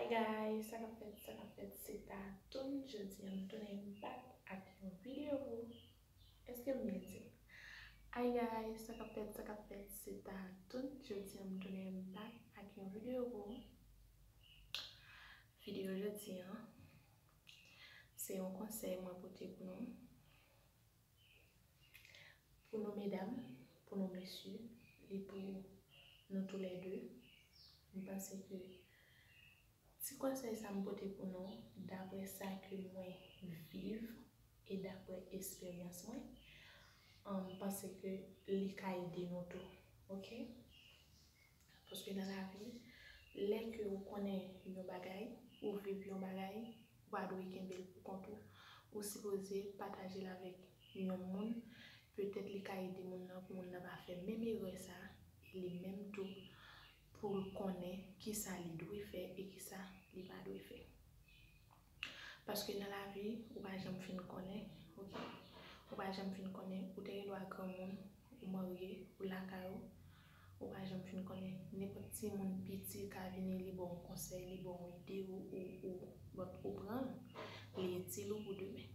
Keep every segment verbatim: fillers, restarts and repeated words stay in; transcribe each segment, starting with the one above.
Guys, sa k ap fèt, sa k ap fèt, se Tatoun. Jodi a m tounen back ak yon videyo pou ou. Èske m byen di? Hi guys, sa k ap fèt, sa k ap fèt, se Tatoun. Jodi a m tounen back ak yon videyo pou ou. Videyo jodi a, se yon konsèy mwen pote pou nou. Pou nou medam, pou nou mesye, li pou nou toulède. M panse ke ti konsèy sa m pote pou nou, daprè sa ke mwen viv e daprè esperyans mwen, m panse ke li ka ede nou tou. Oke? Paske nan lavi, lè ke ou konnen yon bagay, ou viv yon bagay, ou pa dwe kenbe l pou kont ou. Ou sipoze pataje l avèk yon moun. Petèt li ka ede moun nan pou moun nan pa fè menm erè sa, e li menm tou pou l konnen kisa li dwe fè e kisa li pa dwe fè. Paske nan lavi, ou pa janm fin konnen, oke? Ou pa janm fin konnen, ou te gen dwa granmoun, ou marye, ou lakay ou, ou pa janm fin konnen. Nenpòt timoun piti ka vini, li ba w yon konsèy, li ba w yon ide, ou, ou, ou, but ou pran l, li itil ou pou demen.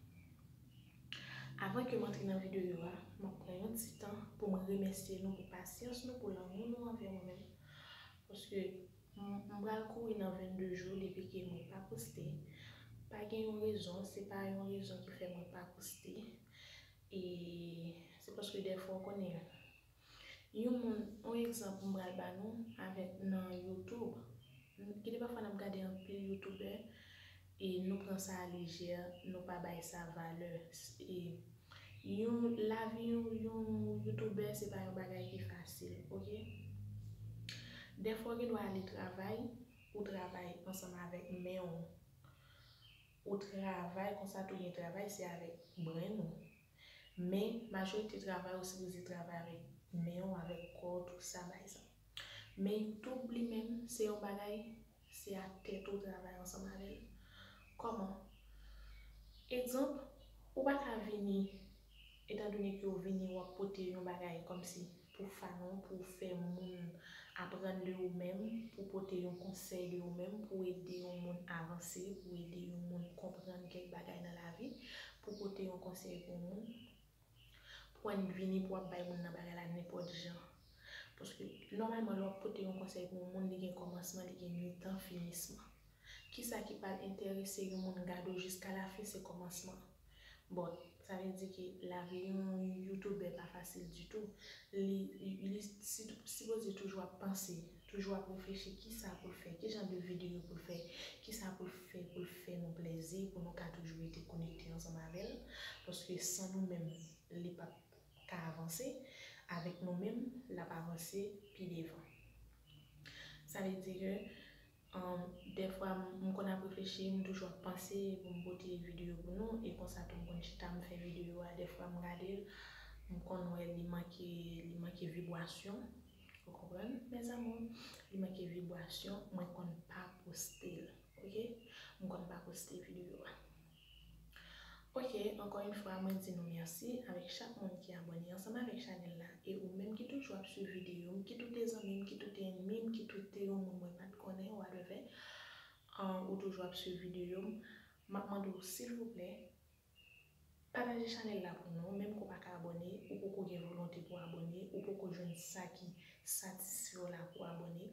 Avan ke m antre nan videyo a, m ap pran yon ti tan pou m remèsye nou pou pasyans nou, pou lanmou nou anvè mwen menm. Paske m, m pral kouri nan vennde jou depi ke mwen pa poste. Pa gen yon rezon, se pa yon rezon ki fè mwen pa poste. E se paske dèfwa w konnen, yon moun, yon egzanp m pral ba nou avèk nan YouTube. Gen de pafwa n ap gade anpil youtubè e nou pran sa a lejè, nou pa bay sa valè. E yon lavi yon, yon youtubè se pa yon bagay ki fasil, oke? Dèfwa w gen dwa ale travay, ou travay ansanm avèk men w. Ou travay, konsa tou gen travay, se avèk brenn ou. Men, majorite travay ou sipoze travay avèk men w, avèk kò w, tout sa bay sa. Men YouTube li menm, se yon bagay, se ak tèt ou travay ansanm avè l. Kòman? Egzanp, ou pa ka vini, etandone ke w vini, w ap pote yon bagay kòmsi pou fan ou, pou fè moun aprann de ou menm, pou pote yon konsèy de ou menm, pou ede yon moun avanse, pou ede yon moun konprann kèk bagay nan lavi, pou pote yon konsèy pou moun, pou w vini pou w ap bay moun nan bagay la nenpòt jan. Paske, nòmalman, lè w ap pote yon konsèy pou yon moun, li gen kòmansman, li gen mitan, finisman. Kisa ki pral enterese yon moun gade w jiska lafen, se kòmansman. Bon, sa vle di ke lavi yon youtubè pa fasil ditou. Li, li, li si-, sipoze toujou ap panse, toujou ap reflechi kisa pou l fè, ki jan de videyo pou l fè, kisa pou l fè, pou l fè nou plezi, pou nou ka toujou rete konekte ansanm avè l. Paske san nou menm, li p ap ka avanse. Avèk nou menm, l ap avanse pi devan. Sa vle di ke, um, dèfwa, m, m konn ap reflechi, m toujou ap panse pou m pote videyo pou nou, e konsa tou m konn chita, m fè videyo a, dèfwa m gade l, m konn wè li manke, li manke vibrasyon. Ou konprann, mes amours? Li manke vibrasyon, mwen konn pa poste l, oke? M konn pa poste videyo a. Oke, ankò yon fwa, mwen di nou mèsi avèk chak moun ki abòne ansanm avèk chanèl la. E ou menm ki toujou ap swiv videyo m, ki tou te zanmi m, ki tou te ènmi m, ki tou te yon moun mwen pa t konnen, whatever, an, ou toujou ap swiv videyo m, m ap mande w, silvouplè, pataje chanèl la pou nou, menm ke w pa ka abòne, ou poko gen volonte pou abòne, ou poko jwenn sa ki satisfè w la pou abòne,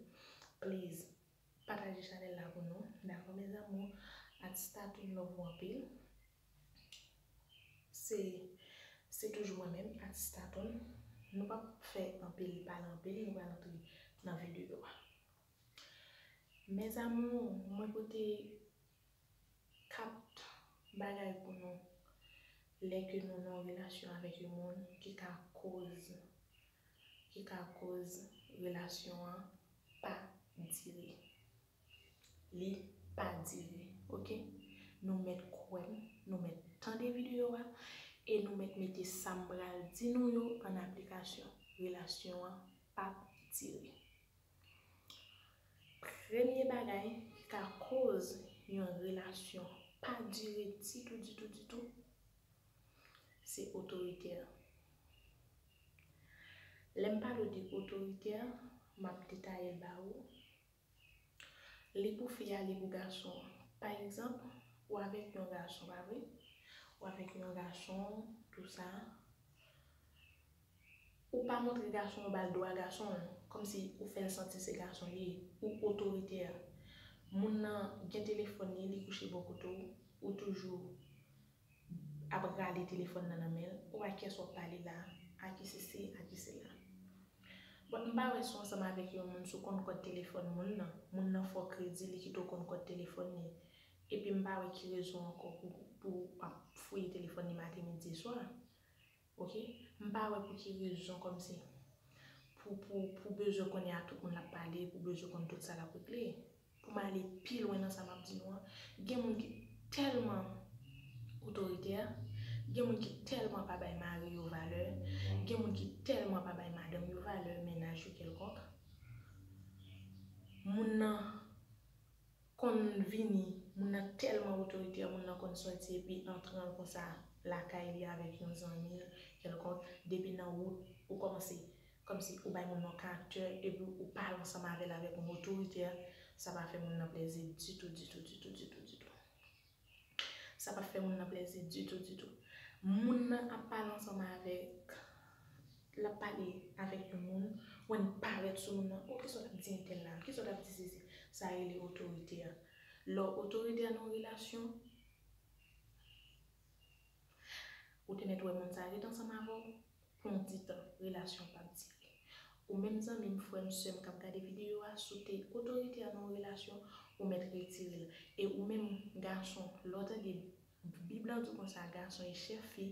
please, pataje chanèl la pou nou, dakò, mes amours? Atis Tatoun, love ou anpil. Se, se toujou mwen menm, Atis Tatoun. Nou p ap fè anpil pale anpil, nou pral antre nan videyo a. Mes amours, mwen pote kat bagay pou nou lè ke nou nan yon relasyon avèk yon moun ki ka koz, ki ka koz relasyon an pa dire. Li pa dire, oke? Nou mèt kwè m, nou mèt tande videyo a, e nou mèt mete sa m pral di nou yo an aplikasyon. Relasyon an p ap dire. Premye bagay ki ka koz yon relasyon pa dire ditou, ditou, ditou, se otoritè. Lè m pale w de otoritè, m ap detaye l ba ou. Li pou fi a, li pou gason an. Pa egzanp, ou avèk yon gason, pa vre? Ou avèk yon gason, tou sa. Ou pa montre gason an, ou ba l dwa gason l, kòmsi ou fè l santi se gason li ye, ou otoritè. Moun nan gen telefòn li, li kouche bò kote w, ou toujou ap rale telefòn nan nan men l, ou a kiyès w ap pale la, a ki sesi, a ki sela. Bon, m pa wè si w ansanm avèk yon moun, si w konn kòd telefòn moun nan, moun nan fè w kredi, li kite w konn kòd telefòn li. Epi m pa wè ki rezon ankò pou, pou w ap fouye telefòn li maten, midi, swa. Ok? M pa wè pou ki rezon kòmsi pou, pou, pou bezwen konnen a tout moun l ap pale, pou bezwen konn tout sa l ap regle. Pou m ale pi lwen nan sa m ap di nou an, gen moun ki tèlman otoritè, gen moun ki tèlman pa bay mari yo valè, gen moun ki tèlman pa bay madanm yo valè, mennaj yo kèlkonk. Moun nan konn vini, moun nan tèlman otoritè, moun nan konn sòti epi antre l konsa lakay li avèk yon zanmi l kèlkonk, depi nan wout ou kòmanse kòmsi ou bay moun nan karaktè epi ou pale ansanm avè l avèk yon otoritè, sa pa fè moun nan plezi ditou, ditou, ditou, ditou, ditou. Sa pa fè moun nan plezi ditou, ditou. Moun nan ap pale ansanm avèk, l ap pale avèk yon moun, w wè l parèt sou moun nan, o, kisa w t ap di entèl la, kisa w t ap di sesi, sa rele otoritè. Lè w otoritè nan yon relasyon, ou te mèt wè moun sa ret ansanm avè w pou yon ti tan, relasyon p ap dire. Ou menm zanmi m, frè m, sè m k ap gade videyo a, si w te otoritè nan yon relasyon, ou mèt retire l. E ou menm gason, lè w tande Bib la di konsa, gason e chèf fi,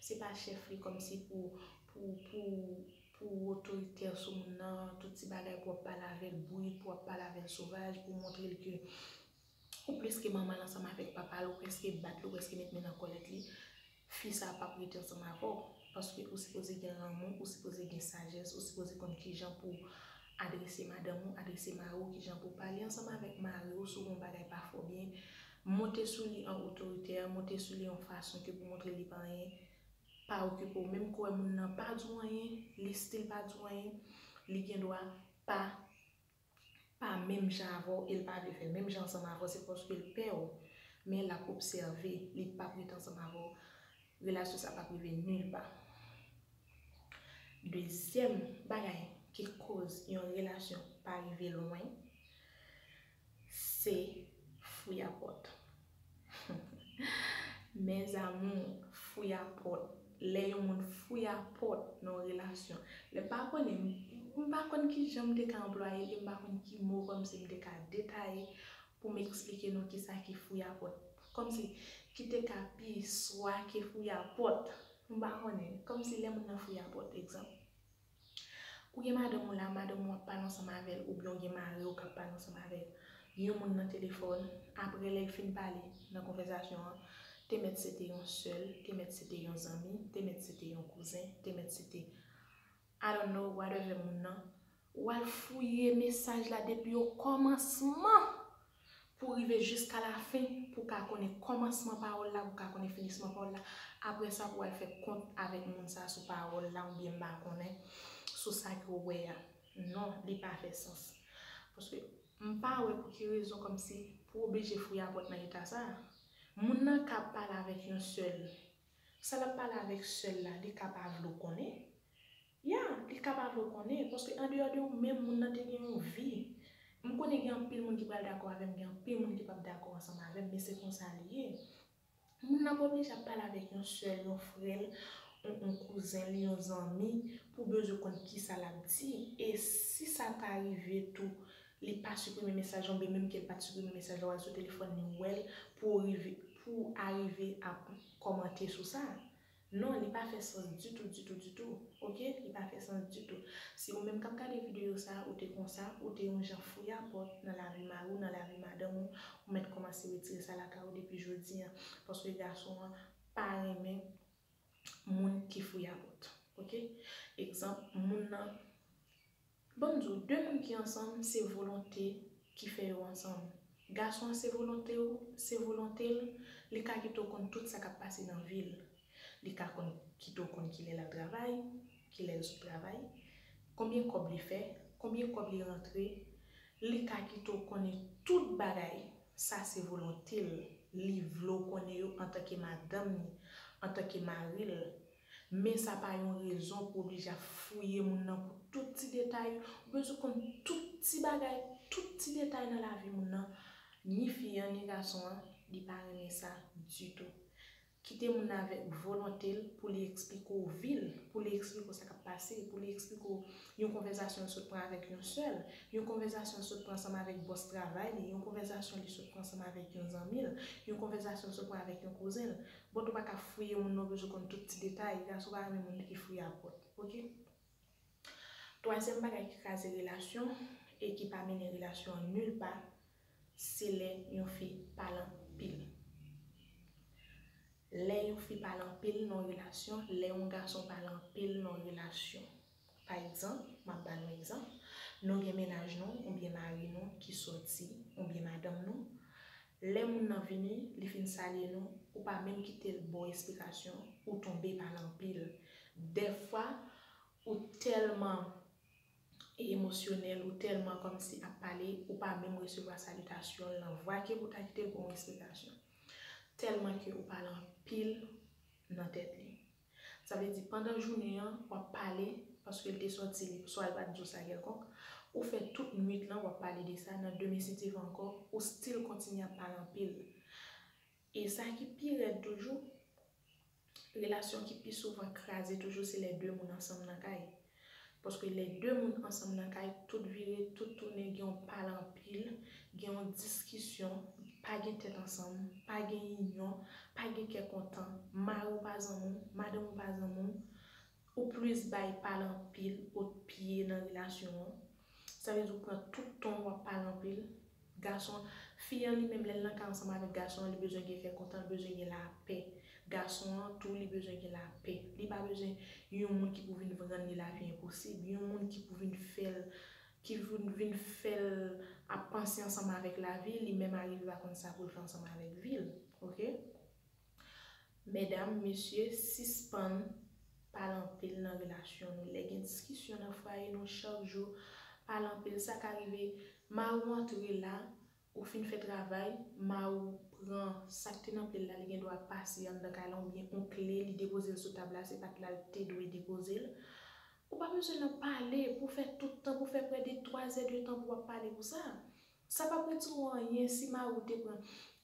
se pa chèf li kòmsi pou, pou, pou, pou w otoritè sou moun nan, tout ti bagay pou w ap pale avè l brit, pou w ap pale avè l sovaj, pou w montre l ke ou plis ke manman l ansanm avèk papa l, ou prèske bat li, ou prèske met men nan kòlèt li, fi sa p ap rete ansanm avè w. Paske ou sipoze gen lanmou, ou sipoze gen sajès, ou sipoze konn kijan pou adrese madanm ou, adrese mari w, kijan pou pale ansanm avèk mari w si w gen yon bagay pa fè w byen. Monte sou li an otoritè, monte sou li yon fason ke pou montre li pa anyen, pa okipe w. Menm ke w wè moun nan pa di w anyen, li still pa di w anyen, li gen dwa pa pa menm jan avè w, e l pa vle fè menm jan ansanm avè w, se paske l pè w. Men l ap obsève, li p ap ret ansanm avè w. Relasyon sa p ap rive nil pa. Dezyèm bagay ki koz yon relasyon pa rive lwen, se fouyapòt. Mes amours, fouyapòt. Lè yon moun fouyapòt nan yon relasyon, lè m pa konnen, m pa konn ki jan m te ka anplwaye li, m pa konn ki mo kòmsi m te ka detaye pou m eksplike nou kisa ki fouyapòt. Kòmsi, ki te ka pi swa ke fouyapòt. M pa konnen. Kòmsi lè moun nan fouyapòt, egzanp. Ou gen madanm ou la, madanm ou ap pale ansanm avè l, oubyen ou gen mari w k ap pale ansanm avè yon moun nan telefòn, apre lè l fin pale nan konvèsasyon an, te mèt se te yon sè l, te mèt se te yon zanmi, te mèt se te yon kouzen, te mèt se te, I don't know, whatever moun nan, w al fouye mesaj la depi o kòmansman pou rive jiska lafen, pou w ka konnen kòmansman pawòl la, pou w ka konnen finisman pawòl la. Apre sa, pou w al fè kont avèk moun sa sou pawòl la, oubyen m pa konnen sou sa ke w wè a. Non, li pa fè sans. Paske m pa wè pou ki rezon kòmsi pou w oblije fouyapòt nan eta sa. Moun nan ka pale avèk yon sè l. Sa l ap pale avèk sè l la, li ka pa vle w konnen. Ya, li ka pa vle w konnen, paske andeyò de ou menm, moun nan te gen yon vi. M konnen gen anpil moun ki pral dakò avè m, gen anpil moun ki p ap dakò ansanm avè m, men se konsa li ye. Moun nan pa oblije ap pale avèk yon sè l, yon frè l, yon, yon kouzen l, yon zanmi, pou w bezwen konn kisa l ap di. E si sa ta rive tou, li pa siprime mesaj la, oubyen menm ke l pa t siprime mesaj la, w al sou telefòn li, w wè l, pou w rive, pou w arive ap kòmante sou sa. Non, li pa fè sans ditou, ditou, ditou. Oke? Li pa fè sans ditou. Si ou menm k ap gade videyo sa, ou te konsa, ou te yon jan fouyapòt nan lavi mari w, nan lavi madanm ou, ou mèt kòmanse retire sa lakay ou depi jodi a. Paske gason an pa renmen moun ki fouyapòt. Oke? Egzanp, moun nan Ban m di w, de moun ki ansanm, se volonte ki fè yo ansanm. Gason an se volonte w, se volonte l, li ka kite w konn tout sa k ap pase nan vi l. Li ka konn kite w konn kilè l al travay, kilè l sot travay, konbyen kòb li fè, konbyen kòb li rantre, Li ka kite w konnen tout bagay. Sa se volonte l. Li vle w konnen yo antanke madanm ni, antanke mari l. Men sa pa yon rezon pou oblije ap fouye moun nan pou tout ti detay. Ou bezwen konn tout ti bagay, tout ti detay nan lavi moun nan. Ni fi an, ni gason an, li pa renmen sa ditou. Kite moun nan avèk volonte l pou li eksplike w vi l, pou li eksplike w sa k ap pase, pou li eksplike w yon konvèsasyon l sot pran avèk yon sè l, yon konvèsasyon l sot pran ansanm avèk bòs travay li, yon konvèsasyon li sot pran ansanm avèk yon zanmi l, yon konvèsasyon l sot pran avèk yon kouzen l. Bon, ou pa ka fouye moun nan, ou bezwen konn tout ti detay, gason pa renmen moun ki fouye a pòt, oke? Twazyèm bagay ki kraze relasyon e ki pa mennen relasyon an nil pa, se lè yon fi pale anpil. Lè yon fi pale anpil nan relasyon, lè yon gason pale anpil nan relasyon. Pa egzanp, m ap ba nou egzanp, nou gen mennaj nou oubyen mari nou ki sòti, oubyen madanm nou, lè moun nan vini, li fin salye nou, ou pa menm kite l ba w esplikasyon, ou tonbe pale anpil. Dèfwa, ou tèlman emosyonèl, ou tèlman kòmsi ap pale, ou pa menm resevwa salitasyon l nan vwa ke pou ta kite l ba w yon esplikasyon. Tèlman ke ou pale anpil nan tèt li. Sa vle di, pandan jounen an, w ap pale, paske l te sòti, li, swa l pa t di w sa kèlkonk, ou fè tout nwit lan, w ap pale de sa, nan demen si Dye vle ankò, ou still kontinye ap pale anpil. E sa ki pi rèd toujou, relasyon ki pi souvan kraze toujou, se lè de moun ansanm nan kay. Paske lè de moun ansanm nan kay, tout vire, tout tounen, gen yon pale anpil, gen yon diskisyon, pa gen tèt ansanm, pa gen inyon, pa gen kè kontan, mari w pa zanmi w, madanm ou pa zanmi w, ou plis bay pale anpil, ou pye nan relasyon an. Sa vle di ou pran tout tan w ap pale anpil. Gason, fi an li menm, lè l nan kay ansanm avèk gason an, li bezwen gen kè kontan, li bezwen gen lapè. Gason an tou, li bezwen gen lapè. Li pa bezwen yon moun ki pou vin rann li lavi enposib, yon moun ki pou vin fè l, ki vin, vin fè l ap panse ansanm avèk lavi, li menm arive pa konn sa pou l fè ansanm avèk vi l, oke? Medam, mesye, sispann pale anpil nan relasyon nou. Lè gen diskisyon nan fwaye nou chak jou, pale anpil. Sa ka rive, mari w antre la, ou fin fè travay, mari w pran sa k te nan pye l la, li gen dwa pase anndan kay la, oubyen yon kle, li depoze l sou tab la, se pa t la l te dwe depoze l. Ou pa bezwen nan pale pou fè tout tan, pou fè prè de twa zè de tan pou w ap pale pou sa. Sa p ap retire w anyen si mari w te pran,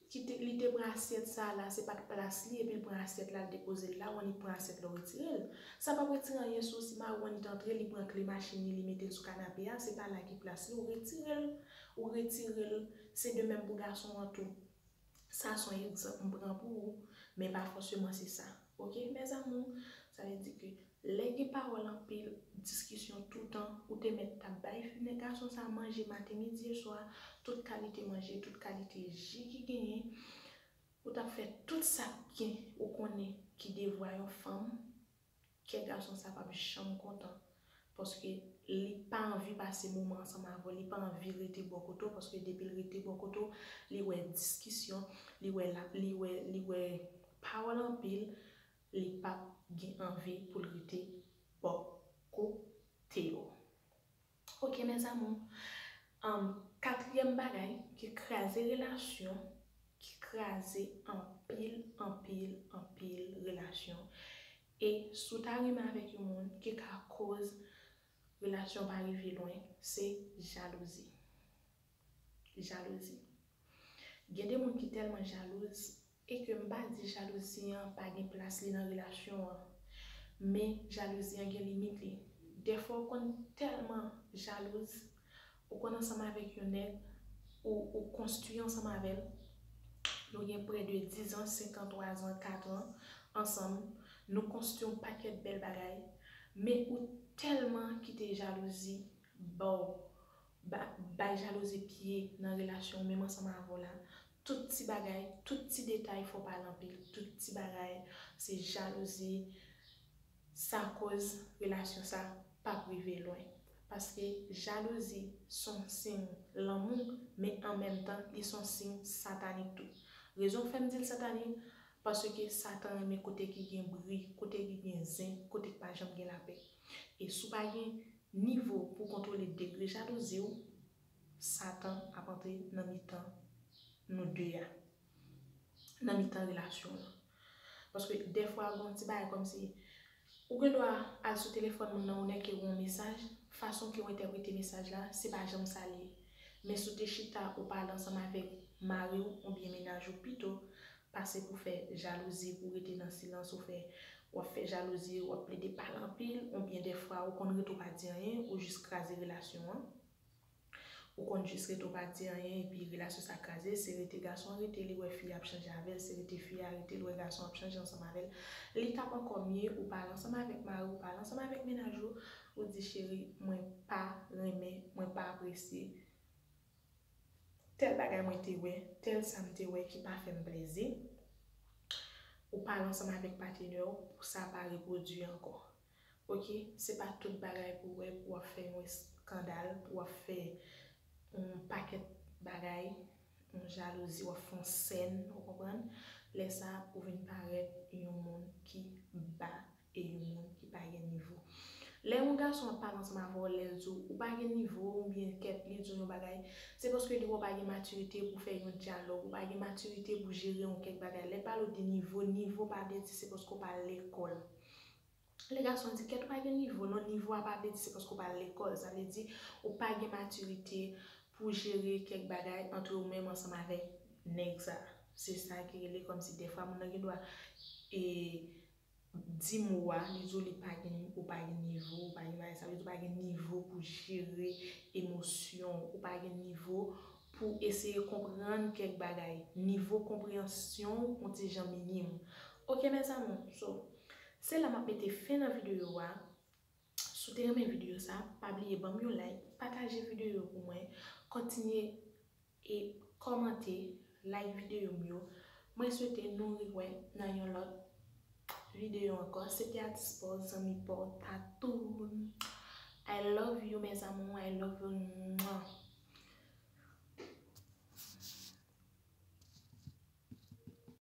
ki te, li te pran asyèt sa a la, se pa t plas li, epi l pran asyèt la, l depoze l la, ou annik pran asyèt la, ou retire l. Sa p ap retire anyen sou ou si mari w annik antre, li pran kle machin li, li mete l sou kanape a, se pa la ki plas li, ou retire l, ou retire l. Se de menm pou gason an tou. Sa se yon egzanp m pran pou ou, men pa fòseman se sa. Oke, mes amours, sa vle di ke lè gen pawòl anpil, diskisyon toutan, ou te mèt t ap bay fi nèg gason sa manje maten, midi e swa, tout kalite manje, tout kalite ji ki genyen, ou t ap fè tout sa k gen, ou konnen ki devwa yon fanm, kè gason sa p ap janm kontan. Paske li pa anvi pase moman ansanm avè w, li pa anvi rete bò kote w, paske depi l rete bò kote w, li wè diskisyon, li wè la, li wè, li wè pawòl anpil, li p ap gen anvi pou l rete bò kote w. Oke, mes amours. Um, katriyèm bagay ki kraze relasyon, ki kraze anpil, anpil, anpil relasyon. E si w ta renmen avèk yon moun ki ka koz relasyon pa rive lwen, se jalouzi. Jalouzi. Gen de moun ki tèlman jalouz, e ke m pa di jalouzi an pa gen plas li nan relasyon an, men jalouzi an gen limit li. Dèfwa ou konn tèlman jalouz, ou konn ansanm avèk yon nèg, ou, ou konstwi ansanm avè l, nou gen prè de diz an, senk an, twa zan, kat an ansanm, nou konstwi yon pakèt bèl bagay, men ou tèlman kite jalouzi ba w, ba, bay jalouzi pye nan relasyon w menm ansanm avè w la. Tout ti bagay, tout ti detay fè w pale anpil. Tout ti bagay, se jalouzi, sa koz relasyon sa p ap rive lwen. Paske jalouzi se yon siy lanmou, men an menm tan, li se yon siy satanik tou. Rezon k fè m di l satanik, paske Satan renmen kote ki gen bri, kote ki gen zen, kote k pa janm gen lapè. E si w pa gen nivo pou kontwole degre jalouzi w, Satan ap antre nan mitan nou de a, nan mitan relasyon an. Paske dèfwa, gen yon ti bagay kòmsi ou gen dwa al sou telefòn moun nan, ou nèk ke ou yon mesaj, fason ke ou entèprete mesaj la, se pa janm sa l ye. Men si w te chita, ou pale ansanm avèk mari w oubyen mennaj ou pito, pase pou fè jalouzi, pou rete nan silans, ou fè, w ap fè jalouzi, w ap plede pale anpil, oubyen dèfwa ou konn rete ou pa di anyen, ou jis kraze relasyon an. Ou konn jis rete ou pa di anyen, epi relasyon sa kraze, se rete gason an rete, li wè fi a ap chanje avè l, se rete fi a rete, li wè gason an ap chanje ansanm avè l. Li t ap ankò mye, ou pale ansanm avèk mari, ou pale ansanm avèk mennaj ou, ou di, cheri, mwen pa renmen, mwen pa apresye tèl bagay mwen te wè, tèl sa m te wè ki pa fè m plezi. Ou pale ansanm avèk patnè w pou sa pa repwodui ankò. Oke, se pa tout bagay pou w wè pou w ap fè yon eskandal, pou w ap fè yon pakèt bagay, yon jalouzi, w ap fè yon sèn, ou konprann? Lè sa, ou vin parèt yon moun ki ba e yon moun ki pa gen nivo. Lè yon gason ap pale ansanm avè w, lè l di w ou pa gen nivo, oubyen kèt li di w yon bagay, se paske li wè w pa gen matirite pou fè yon dyalòg, ou pa gen matirite pou jere yon kèk bagay. Lè pale w de nivo, nivo pa vle di se paske w pa al lekòl. Lè gason di kèt ou pa gen nivo, non, nivo a pa vle di se paske w pa al lekòl, sa vle di ou pa gen matirite pou jere kèk bagay ant ou menm ansanm avèk nèg sa. Se sa ki rele kòmsi dèfwa moun nan gen dwa e di mo a, li di w li pa gen, ou pa gen nivo, ou pa gen bagay, sa vle di ou pa gen nivo pou jere emosyon, ou pa gen nivo pou eseye konprann kèk bagay. Nivo konpreyansyon w yon ti jan minim. Oke, mes amours, so, se la m ap mete fen nan videyo a. Si w te renmen videyo sa, pa bliye ban m yon like, pataje videyo pou mwen, kontinye e kòmante, like videyo m yo. Mwen swete nou riwè nan yon lòt videyo ankò. Se te atis pa w, zanmi pa w, Tatoune. I love you, mes amours, I love you. Mwah.